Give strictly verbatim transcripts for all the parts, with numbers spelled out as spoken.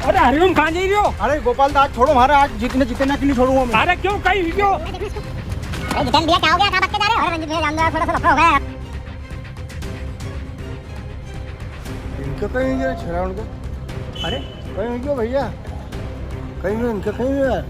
अरे हरिओम, कहाँ जाई रियो? अरे गोपाल दा, आज छोड़ो म्हारा, आज जीतने, जीतने के लिए छोड़ूंगा मैं। अरे क्यों, कई हुई क्यों? अरे जितेन भैया, क्या हो गया? कहाँ भाग के जा रहे हो? अरे रंजीत भैया, जान दो यार, थोड़ा सा लफड़ा हो गया यार। इनका कई हुई गया, छरावण का। अरे कई हुई गया भैया, कई हुई, इनका कई हुई गया यार।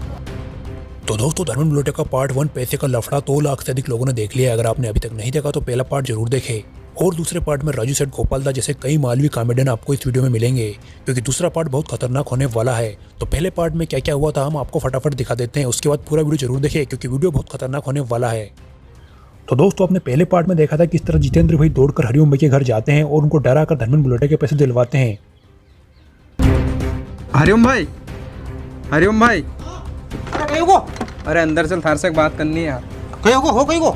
तो दोस्तों, धर्मेंद्र बिलोटिया का part one पैसे का लफड़ा दो लाख से अधिक लोगों ने देख लिया है। अगर आपने अभी तक नहीं देखा तो पहला part जरूर देखें। और दूसरे part में राजू सेठ, गोपाल दा जैसे कई मालवी comedian आपको इस video में मिलेंगे, क्योंकि दूसरा part बहुत खतरनाक होने वाला है। तो पहले part में क्या क्या हुआ था, हम आपको फटाफट दिखा देते हैं। उसके बाद पूरा video जरूर देखें, क्योंकि video बहुत खतरनाक होने वाला है। तो दोस्तों, आपने पहले part में देखा था किस तरह जितेंद्र भाई दौड़कर हरिओम भाई के घर जाते हैं और उनको डराकर धर्मेंद्र बिलोटिया के पैसे दिलवाते हैं। हरिओम भाई, हरिओम भाई। अरे कई हुओ? अरे अंदर चल, थार से एक बात करनी है यार। कई हुओ, हो कई हुओ?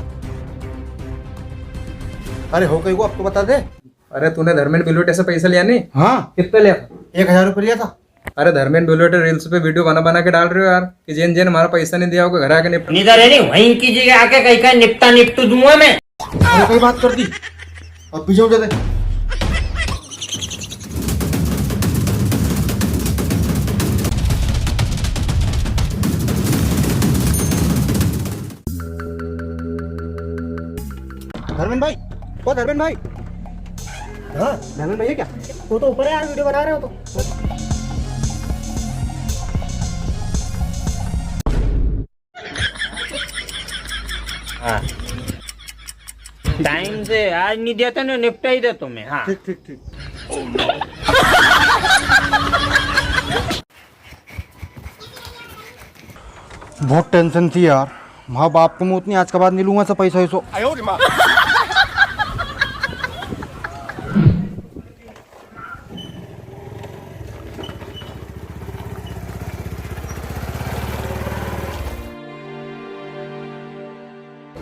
अरे हो कई हुओ, अब तो बता दे। अरे तूने धर्मेंद्र बिलोटिया से पैसा लिया नी? हाँ। कितना लिया था? एक हजार रुपये लिया था। अरे धर्मेंद्र बिलोटिया reels पे video बना बना के डाल रियो यार कि जेन जेन म्हारा पैसा नी दिया होगा घर आके निपटा। नी दे रे नी, वहीं की जगह आके कई का निपटा निपटू दूंगा मैं। अरे कई बात कर दी, अब पीछे हो जाते। धर्मेंद्र भाई, ओ धर्मेंद्र भाई। हाँ? धर्मेंद्र भाई है क्या? वो तो ऊपर है यार, video बना रहे हो तो। हाँ। Time से आज नी दिया था ना, निपटा ही देतो मैं। हाँ। ठीक, ठीक, ठीक। बहुत tension थी यार, माँ बाप को मूत नी, आज के बाद नी लूंगा सब पैसा वैसो।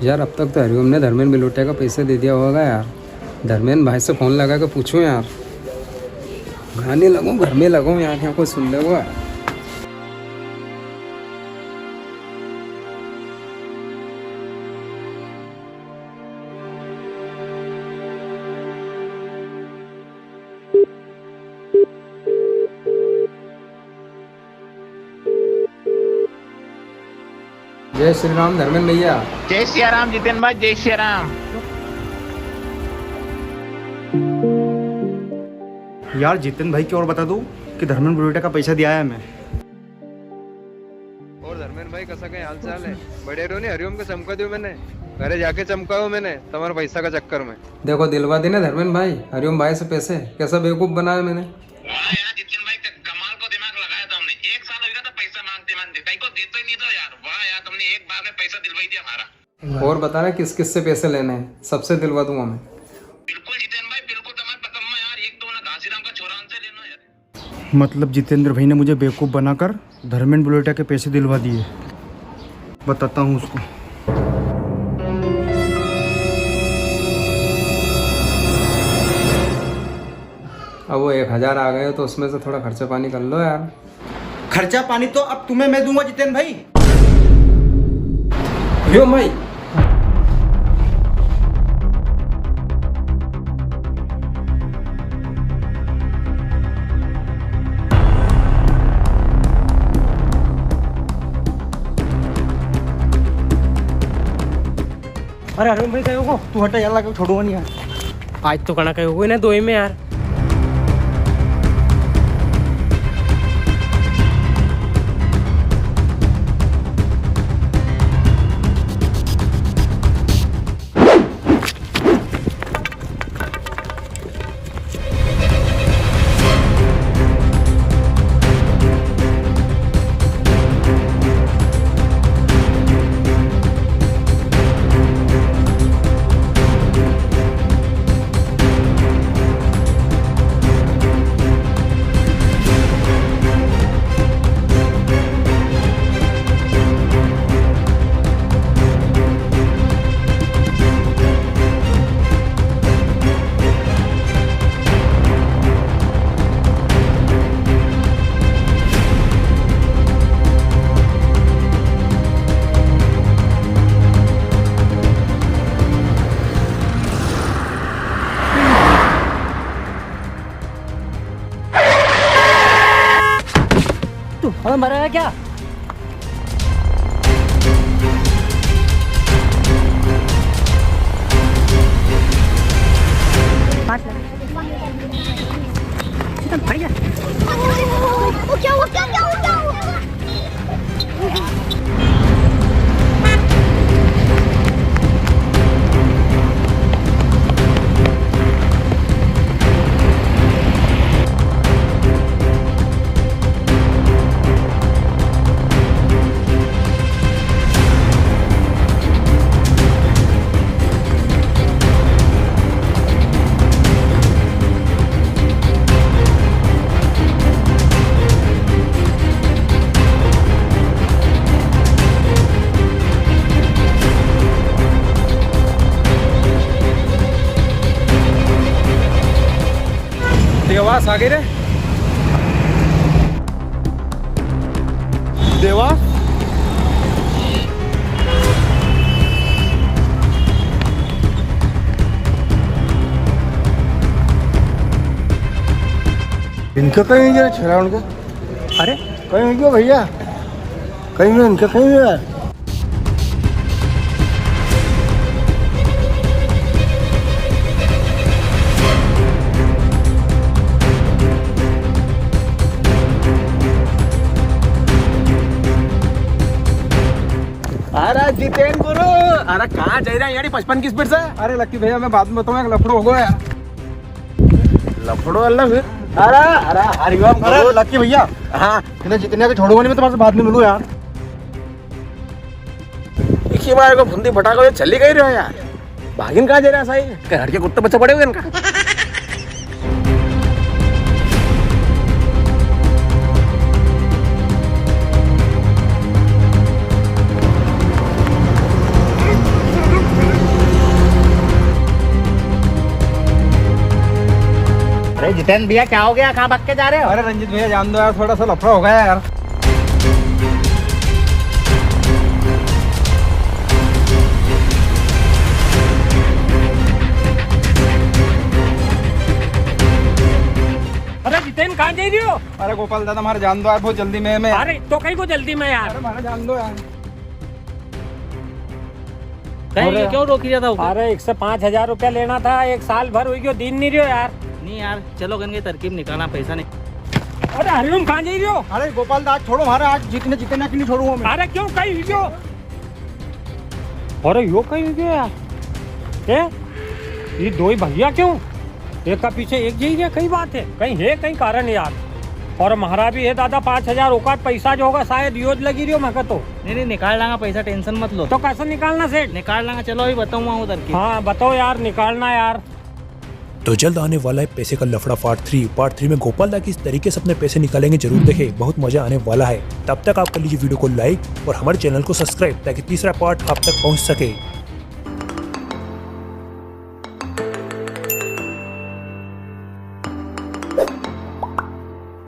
यार, अब तक तो हरिओम ने धर्मेंद्र बिलोटिया का पैसा दे दिया होगा यार। धर्मेंद्र भाई से फोन लगा के पूछूं यार। घर नी लगूं, घर में लगूं यार, यहाँ कोई सुन लेगा। जय श्री राम धर्मेंद्र भैया। जय सिया राम जितेन भाई, जय सिया राम। यार जितेन भाई की और बता दूं कि धर्मेंद्र बिलोटिया का पैसा दिया है मैं। और धर्मेंद्र भाई, कसा कई हाल चाल है? बढ़िया रहो नी? हरिओम के चमका दियो मैंने, घरे जाके चमकायो मैंने, तमारा पैसा का चक्कर में। देखो, दिलवा दी ना धर्मेंद्र भाई, हरिओम भाई से पैसे, कैसा बेवकूफ बनाया मैंने। वाह यार जितेन भाई, क-, कमाल को दिमाग लगाया तुमने। एक साल हो गया था पैसा मांगते मांगते, कई को देता ही नी था यार। वाह यार, तुमने एक बार में पैसा दिलवाई दिया हमारा। और बताना किस किस से पैसे लेने हैं, सबसे दिलवा दूंगा मैं। बिल्कुल जितेन भाई, बिल्कुल, तुम्हारे पसंद में यार, एक तो ना घासीराम का छोरा, उनसे लेना यार। मतलब जितेंद्र भाई ने मुझे बेवकूफ बनाकर धर्मेंद्र बिलोटिया के पैसे दिलवा दिए। बताता हूँ उसको। अब वो एक हजार आ गए हो तो उसमें से थोड़ा खर्चा पानी कर लो यार। खर्चा पानी तो अब तुम्हें मैं दूंगा जितेन भाई। यो माई। अरे अरुण भाई, कहो को, तू हटा यार, लगे छोड़ूंगा नी यार। आज तो कणा कहो को इन्हें दोई में यार। मरा है क्या? देवास आ गए रे। देवास। इनका कई हुई गया छेड़ा उनका? अरे कई हुई गया भैया, कई हुई इनका, कई हुई यार। अरे जितेन गुरु, अरे कहाँ जा रहा है यार पचपन की स्पीड से? अरे लक्की भैया, मैं बाद में बताऊँ, एक लफड़ो हो गया। लफड़ो अलग है। अरे, अरे, हरिओम अरे, गुरु। लक्की भैया। हाँ। इन्हें जितने के छोड़ूंगा नहीं मैं, तुम्हारे से बाद में मिलूँ यार। इखी मारे को फुंदी फटाको ये चली गई रहो यार। भागिन कहाँ जा रहा है साई? कहीं हड़के कुत्ते बच्चे पड़े हुए इनका। अरे जितेन भैया, क्या हो गया? कहाँ भाग के जा रहे हो? अरे रंजीत भैया, जान दो यार, थोड़ा सा लफड़ा हो गया यार। अरे जितेन, कहाँ जा रही हो? अरे गोपाल दादा, मारे जान दो यार, बहुत जल्दी में, में। अरे तो कई को जल्दी में यार। अरे मारे जान दो यार। कई अरे, क्यों रोकी रहा था उके? अरे, एक से पाँच हजार रुपया लेना था, एक साल भर हुई गयो, दीन नी रियो यार। नी यार, चलो कन के तरकीब निकालना, पैसा नी। अरे हरिओम, कहाँ जा रियो? अरे गोपाल दा, छोड़ो मारे, आज जितने जितने की नी छोड़ूंगा मैं। अरे क्यों, कई हुई गयो? अरे यो कई हुई गयो यार? ए, ये दो ही भैया क्यों? एक का पीछे एक जई रिया, कई बात है, कई है, कई कारण है यार। और म्हारा भी है दादा पाँच हजार औकात, पैसा जो होगा शायद योज लगी रियो म्हाका तो। नी, नी, निकाल लांगा पैसा, tension मत लो। तो कैसे निकालना सेठ? निकाल लांगा, चलो अभी बताऊँ मैं उधर की। हाँ, बताओ यार, निकालना यार। तो जल्द आने वाला है पैसे का लफड़ा part three। Part three में गोपाल दा किस तरीके से अपने पैसे निकालेंगे, जरूर देखें, बहुत मजा आने वाला है। तब तक आप कर लीजिए video को like और हमारे channel को subscribe, ताकि तीसरा part आप तक पहुंच सके।